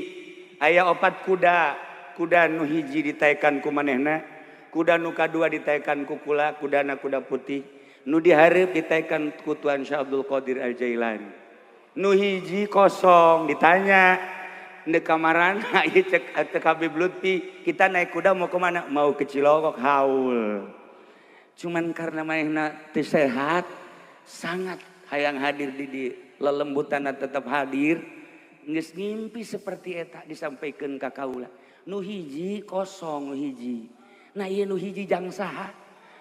aya opat kuda, kuda nu hiji ditaekan ku manehna, kuda nu kadua ditaekan ku kula, kudana kuda putih, nu dihareup ditaekan ku Tuan Syekh Abdul Qadir Al-Jailani. Nu hiji kosong ditanya di kamarana ieu cek Habib Lutfi, kita naik kuda mau kemana? Mau ke Cilongok haul. Cuman karena manehna teu sehat, sangat hayang hadir di lelembutan tetap hadir, geus ngimpi seperti eta disampaikan ka kaula. Nu hiji kosong nu hiji. Nah ieu nu hiji jang saha?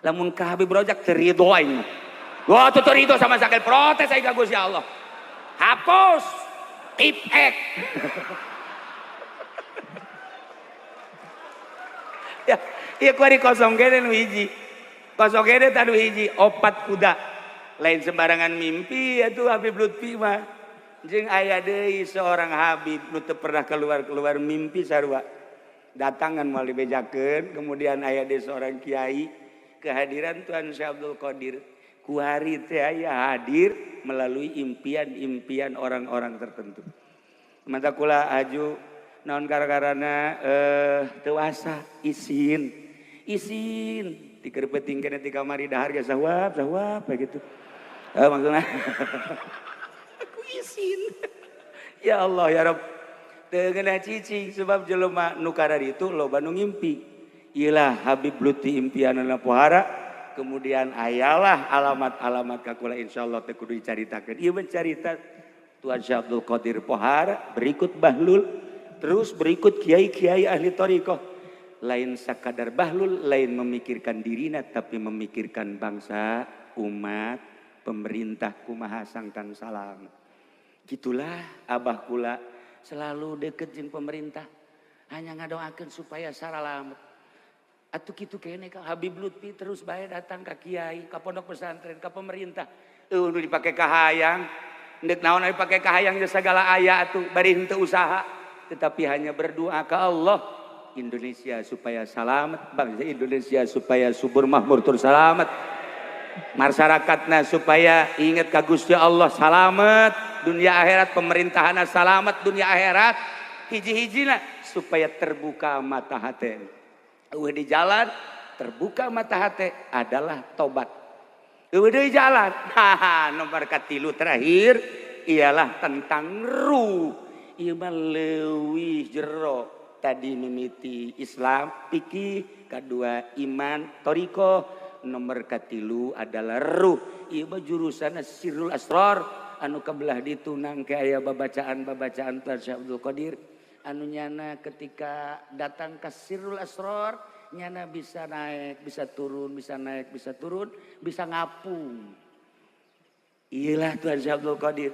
Lamun ka Habib Rojak teu ridho aing. Wah teu ridho sama sakali protes aing ka Gusti Allah. Hapus tipek. Ya, ieu kuari kosong kene nu hiji. Kosong kene tah nu hiji opat kuda. Lain sembarangan mimpi atuh Habib Lutfi mah. Jeung aya deui seorang habib nu teu pernah keluar-keluar mimpi sarua. Datangan moal dibejakeun, kemudian aya deui seorang kiai kehadiran Tuan Syekh Abdul Qadir. Kuari teh aya hadir melalui impian-impian orang-orang tertentu. Mata kula aju Naon gara-garana teu asa isin. Isin tiker penting kene ti kamari dahar ge sawap sawap gitu. Maksudna aku isin. Ya Allah ya Rabb. Teu ngeunah cicing sebab jelema nu kararitu loba nu ngimpi. Ilah Habib Lutfi impianana pohara, kemudian ayalah alamat-alamat ka kula insyaallah teu kudu dicaritakeun. Ieu mah carita Tuan Syekh Abdul Qadir pohara, berikut Bahlul, terus berikut kiai-kiai ahli thariqah. Lain sakadar Bahlul, lain memikirkan dirina tapi memikirkan bangsa, umat, pemerintah kumaha sangkan salam. Gitulah abah kula selalu deket jeung pemerintah, hanya ngadoakeun supaya saralamet. Atuh kitu kene ka Habib Lutfi terus bae datang ka kiai, ka pondok pesantren, ka pemerintah. Eueuh nu dipake kahayang, ndek naon dipake kahayang geus sagala aya atuh bari henteu usaha, tetapi hanya berdoa ka Allah Indonesia supaya selamat, bangsa Indonesia supaya subur makmur tur selamat. Masyarakatna supaya ingat ka Gusti Allah selamat, dunia akhirat pemerintahanna selamat dunia akhirat. Hiji-hijina supaya terbuka mata hati. Eueuh di jalan terbuka mata hati adalah tobat. Eueuh di jalan, haha, nomor katilu terakhir ialah tentang ruh. Ieu mah leuwih jero. Tadi mimiti Islam, fikih, kedua iman, thariqah, nomor katilu adalah ruh. Ieu mah jurusan Sirrul Asrar anu kabelah ditu nangke aya babacaan-babacaan Tuan Syekh Abdul Qadir. Anu nyana ketika datang ke Sirrul Asrar nyana bisa naik, bisa turun, bisa naik, bisa turun, bisa ngapung. Iyalah Tuan Syekh Abdul Qadir.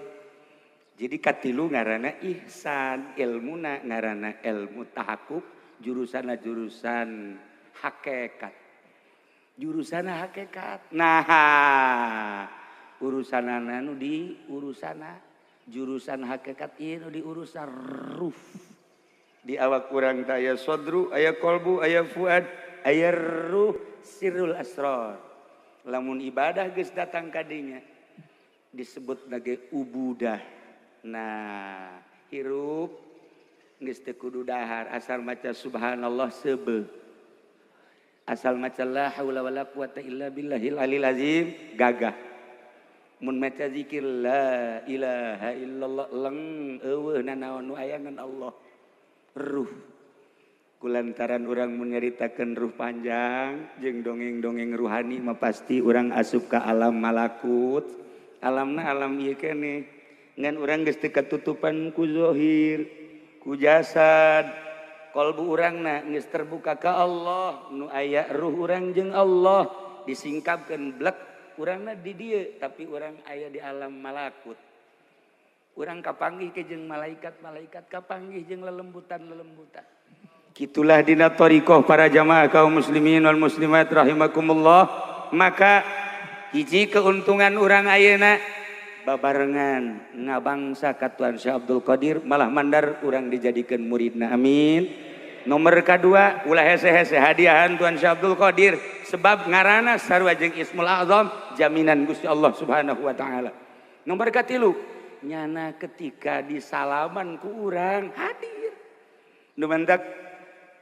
Jadi katilu ngarana ihsan, ilmuna ngarana ilmu tahakuk, jurusana jurusan hakikat. Jurusana hakikat. Nah, urusanana nu di urusana jurusan hakikat ieu nu di urusan ruh. Di awak urang teh aya sodru, aya kolbu, aya fuad, aya ruh, sirrul asrar. Lamun ibadah geus datang ka dinya disebut nage ubudah. Nah, hirup geus teu kudu dahar asal maca subhanallah seubeuh. Asal maca la haula wala quwata illa billahil alil azim gagah. Mun maca zikir la ilaha illallah leng eueuh nanaon nu aya ngan Allah. Ruh kulantaran urang mun nyaritakeun ruh panjang jeung dongeng-dongeng ruhani mah pasti urang asup ka alam malakut. Alamna alam ieu keneh ngan urang geus teu katutupan ku zahir, ku jasad. Kolbu urangna geus terbuka ka Allah, nu aya ruh urang jeung Allah disingkapkeun blek urangna di dieu tapi urang aya di alam malakut. Urang kapanggih ke jeung malaikat-malaikat, kapanggih jeung lelembutan-lelembutan. Kitulah dina thariqah para jamaah kaum muslimin wal muslimat rahimakumullah. Maka hiji keuntungan urang ayeuna babarengan ngabangsa ka Tuan Syekh Abdul Qadir malah mandar urang dijadikeun muridna, amin. Nomor kadua ulah hese-hese hadiahan Tuan Syekh Abdul Qadir sebab ngaranna sarua jeung Ismul Azam jaminan Gusti Allah Subhanahu wa taala. Nomor katilu nyana ketika disalaman ku urang hadir. Nu mantak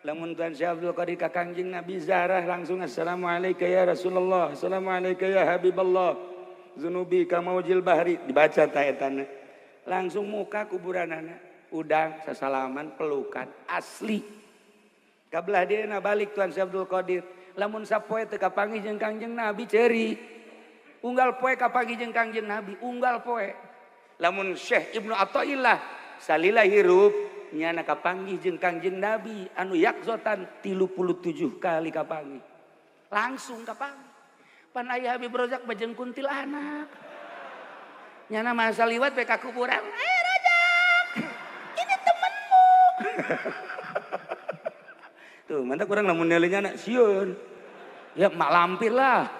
lamun Tuan Syekh Abdul Qadir ka Kangjeng Nabi zarah langsung assalamualaikum ya Rasulullah, assalamualaikum ya Habiballah. Zunubi kamaujil bahri dibaca ta etana. Langsung muka kuburanana udang sasalaman pelukan asli. Kabelah dieuna balik Tuan Syekh Abdul Qadir. Lamun sapoe teu kapanggih jeung Kangjeng Nabi ceuri. Unggal poe kapanggih jeung Kangjeng Nabi, unggal poe. Lamun Syekh Ibnu Athaillah salila hirup nyana kapanggih jeung Kangjeng Nabi anu yakzotan 37 kali kapanggih. Langsung kapanggih. Pan aya Habib Rozak bajeng kuntilanak. Nyana masa liwat we ka kuburan. Eh Rozak, ini temenmu. Tuh, mantap kurang lamun nilainya nyana sieun. Ya mak lampir lah.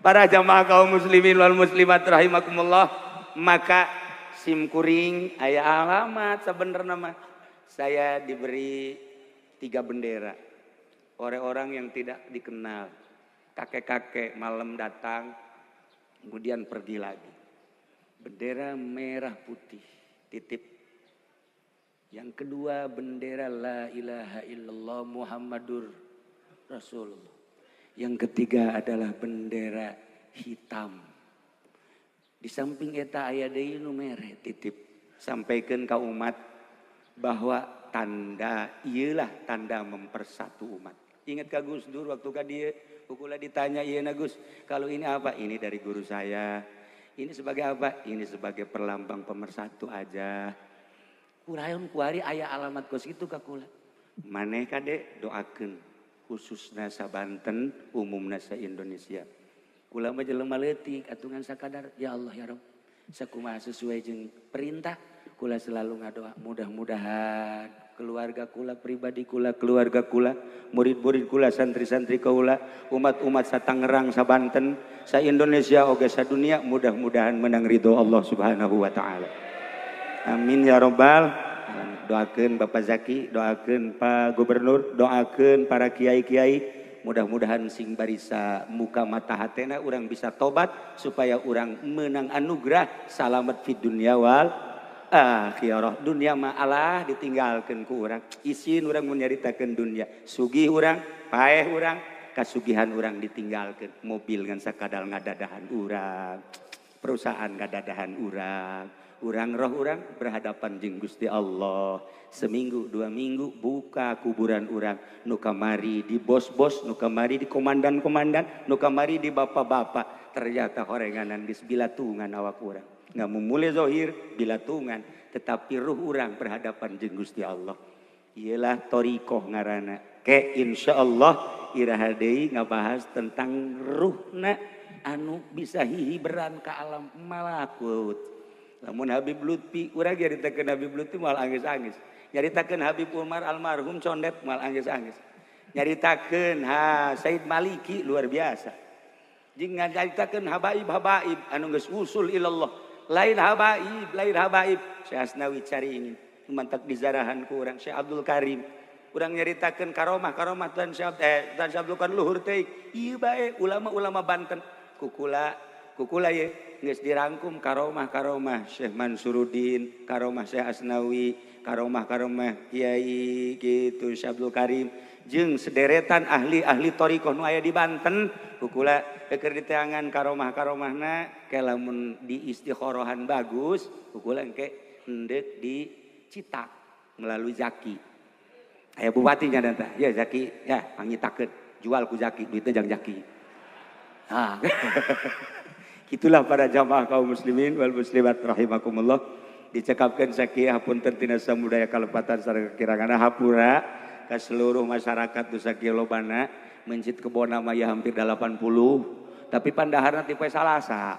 Para jamaah kaum muslimin wal muslimat rahimakumullah, maka sim kuring aya alamat sebenarnya mah. Saya diberi 3 bendera. Orang-orang yang tidak dikenal. Kakek-kakek malam datang, kemudian pergi lagi. Bendera merah putih, titip. Yang kedua bendera la ilaha illallah Muhammadur Rasulullah. Yang ketiga adalah bendera hitam. Di samping eta aya deui nu mere titip sampaikan ka umat bahwa tanda ieulah tanda mempersatu umat. Ingat ka Gus Dur waktu ka dieu kukula ditanya ieu na Gus, kalau ini apa? Ini dari guru saya. Ini sebagai apa? Ini sebagai perlambang pemersatu aja. Kurayon kuari aya alamat kos kitu ka kula. Maneh kade doakeun khususna sa Banten, umumna sa Indonesia. Kula mah jelema leutik atungan sakadar ya Allah ya Rabb. Sakumaha sesuai jeung perintah kula selalu ngadoa mudah-mudahan keluarga kula, pribadi kula, keluarga kula, murid-murid kula, santri-santri kula, umat-umat sa Tangerang, sa Banten, sa Indonesia oge sa dunia mudah-mudahan menang ridho Allah Subhanahu wa taala. Amin ya robbal alamin. Doakeun Bapak Zaki, doakeun Pak Gubernur, doakeun para kiai-kiai. Mudah-mudahan sing barisa muka mata hatena urang bisa tobat supaya urang menang anugerah salamet fid dunya wal akhirah. Dunia mah Allah ditinggalkeun ku urang. Isin urang mun nyaritakeun dunia. Sugih urang, paeh urang, kasugihan urang ditinggalkeun. Mobil ngan sakadal ngadadahan urang, perusahaan ngadadahan urang. Urang roh urang berhadapan jeung Gusti Allah. Seminggu 2 minggu buka kuburan urang, nu kamari di bos-bos, nu kamari di komandan-komandan, nu kamari di bapak-bapak. Ternyata horenganan geus bilatungan awak urang. Ngamumule zohir bilatungan, tetapi ruh urang berhadapan jeung Gusti Allah. Iyalah thariqah ngaranna. Ke insyaallah iraha deui ngabahas tentang ruhna anu bisa hihiberan ka alam malakut. Lamun Habib Lutfi, urang nyaritakeun Habib Lutfi moal angis-angis. Nyaritakeun Habib Umar almarhum condet moal angis-angis. Nyaritakeun ha Said Maliki luar biasa. Jeung nyaritakeun habaib-habaib anu geus usul ilallah. Lain habaib, lain habaib. Syekh Asnawi Caringin, mantak dizarahan ku urang Syekh Abdul Karim. Urang nyaritakeun karomah-karomah Tuan Syekh Tuan Syekh Abdul Karim luhur teuing. Ieu bae ulama-ulama Banten kukula kukula ye geus dirangkum karomah-karomah Syekh Mansuruddin, karomah Syekh Asnawi, karomah-karomah Kiai kitu Syekh Abdul Karim jeung sederetan ahli-ahli thariqah nu aya di Banten kukula keur diteangan karomah-karomahna ke lamun di istikhorohan bagus kukula engke endek dicitak melalui Zaki. Aya bupatinya dan tah, ya Zaki ya pangitakeun jual ku Zaki duitna jang Zaki. Ah. Itulah para jamaah kaum muslimin wal muslimat rahimakumullah. Dicekapkan sakieu hapunten tina samudaya kalepatan sareng kirangan hapura ka seluruh masyarakat nu sakieu lobana mencit kebona mah ya hampir 80 tapi pandaharna ti poe Salasa.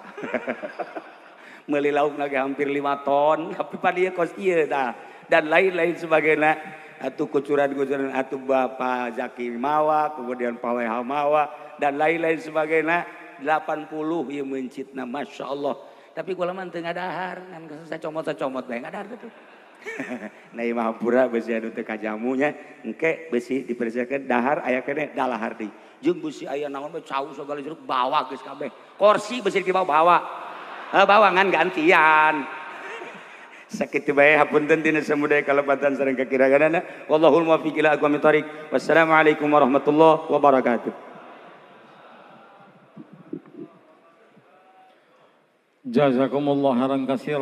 Meuli laukna ge hampir 5 ton tapi pan ieu kos ieu tah dan lain-lain sebagainya. Atuh kucuran-kucuran atuh Bapak Zaki mawa kemudian Pak WH mawa dan lain-lain sebagainya. 80 ieu mencitna Masya Allah. Tapi kula mah teu ngadahar ngan sacomot-sacomot bae ngadahar teh. Nah ieu mah hampura besi anu teu kajamunya engke besi dipersiapkeun dahar aya keneh dalahar deui. Jeung besi aya naon bae cau sagala jeruk bawa geus kabeh. Kursi besi dibawa bawa. Heuh bawa ngan gantian. Sakitu bae hapunten tina samudaya kalepatan sareng kakiranganna. Wallahul muwaffiq ila aqwamit thoriq. Wassalamualaikum warahmatullahi wabarakatuh. Jazakumullah khairan katsiran.